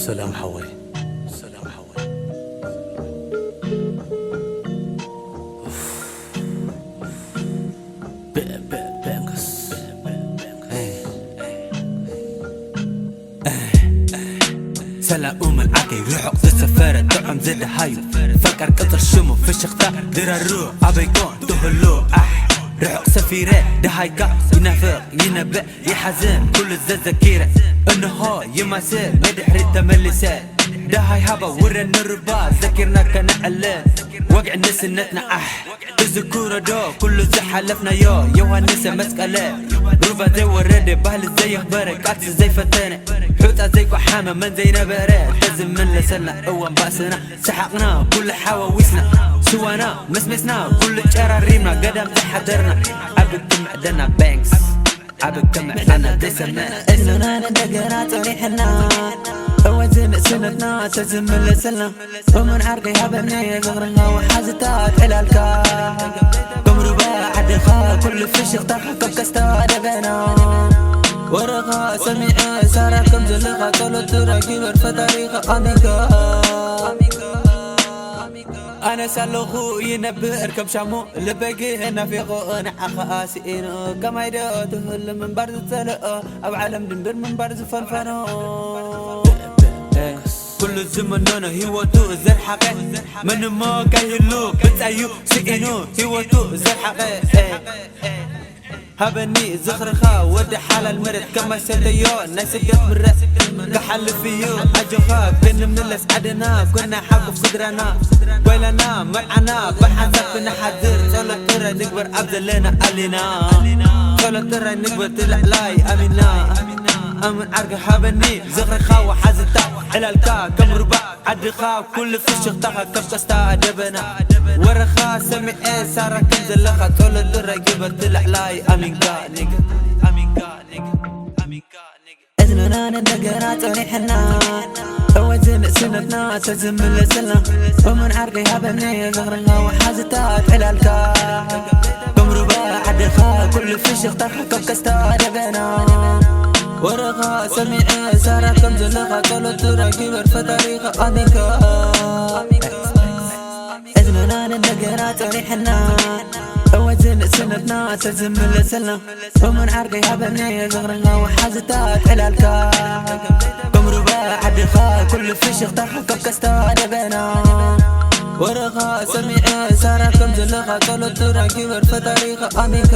ሰላም ሓወይ፣ ሰላም ሓወይ። ሰላም እመን ዓርከይ ርሑቕ ዝሰፈረ ጥዑም ዝደሃዩ፣ ፈቃር ቅጽል ሽሙ ፍሽኽታ ድራሩ፣ ኣበይ ኮን ትህሉ? ኣሕ ርሑቕ ሰፊረ ደሃይካ ይናፍቕ ይነብዕ ይሓዝን ኩሉ ዘዘኪረ፣ እንሆ ይማስል ንድሕሪት ተመሊሰ። ደሃይ ሃባ ውረድ ንርባ ዘኪርና ከነዕለ፣ ወግዒ ንስነትና ኣሕ ትዝክሮ ዶ ኩሉ ዝሓለፍናዮ? ዮሃንስ መስቀለ ሩባ ዘይወረደ፣ ባህሊ ዘየኽበረ፣ ቃልሲ ዘይፈተነ፣ ሑጻ ዘይቆሓመ መን ዘይነበረ፣ ተዝምለሰልና እዋን ባእስና፣ ሰሓቕና ኩሉ ሓዋዊስና፣ ስዋና መስሜስና ኩሉ ጨራሪምና፣ ገዳም ዝሓደርና፣ ኣብ ክምዕደና ባንክስ ኣብ ክምዕደና ዘይሰምዕ እዝንና እንደገና ጸኒሕና፣ እወ ዝንእስነትና ተዝምለሰልና። እሙን ዓርከይ ሃበኒ ዝኽርና ወሓዝታት ዕላልካ፣ ከም ሩባ ዓድኻ ኩሉ ፍሽኽታኻ ከም ቀስታ ደበና። ወረኻ ሰሚዐ ሳራ ከም ዘለኻ ጸሎት ጥራይ ግበር ፈጣሪኻ ኣሚንካ። ኣነስ ኣለኹ ይነብር ከም ሻሙ ልበይ ግን ናፊቑ ንዓኻ ስኢኑ። ከማይ ዶ ትህሉ ምንባር ዝጸልኦ ኣብ ዓለም ድንብር ምንባር ዝፈንፈኖ። ኩሉ ዝመነኖ ህይወቱ ዘርሓቐ፣ ምንሞ ከይህሉ ብጻዩ ስኢኑ ህይወቱ ዘርሓቐ። ሃበኒ ዝኽርኻ ወዲ ሓላል መሬት ከማይ ሰተዮ ናይ ስደት ምረት ክሓልፍ እዩ። ኣጆኻ ክንምለስ ዓድና፣ ጎና ሓቁፍ ስድራና፣ ጓይላና መርዓና ብሓንሳብ ክንሓድር፣ ጸሎት ጥራይ ንግበር ኣብ ዘለና ኣሊና። ጸሎት ጥራይ ንግበር ትልዕላይ ኣሚና። ኣምን ዓርኪ ሃበኒ ዝኽርኻ ወሓዝታ ዕላልካ ከም ሩባ ዓድኻ ኩሉ ፍሽኽታኻ ከም ቀስታ ደበና። ወረኻ ሰሚዐ ሳራ ከም ዘለኻ ጸሎት ጥራይ ግበር ትልዕላይ ኣሚንካ ኒገ፣ ኣሚንካ ኒገ፣ ኣሚንካ ኒገ። እዝንና እንደገና ጸኒሕና፣ እወ ዝንእስነትና ተዝምለሰልና። እሙን ዓርከይ ሃበኒ ዝኽርና ወሓዝታት ዕላልካ፣ ከም ሩባ ዓድኻ ኩሉ ፍሽኽታኻ ከም ቀስታ ደበና። ወረኻ ሰሚዐ ሳራ ከም ዘለኻ ጸሎት ጥራይ ግበር ፈጣሪኻ ኣሚንካ። እዝንና እንደገና ጸኒሕና፣ እወ ዝንእስነትና ተዝምለሰልና። እሙን ዓርከይ ሃበኒ ዝኽርና ወሓዝታት ዕላልካ፣ ከም ሩባ ዓድኻ ኩሉ ፍሽኽታኻ ከም ቀስታ ደበና። ወረኻ ሰሚዐ ሳራ ከም ዘለኻ ጸሎት ጥራይ ግበር ፈጣሪኻ ኣሚንካ።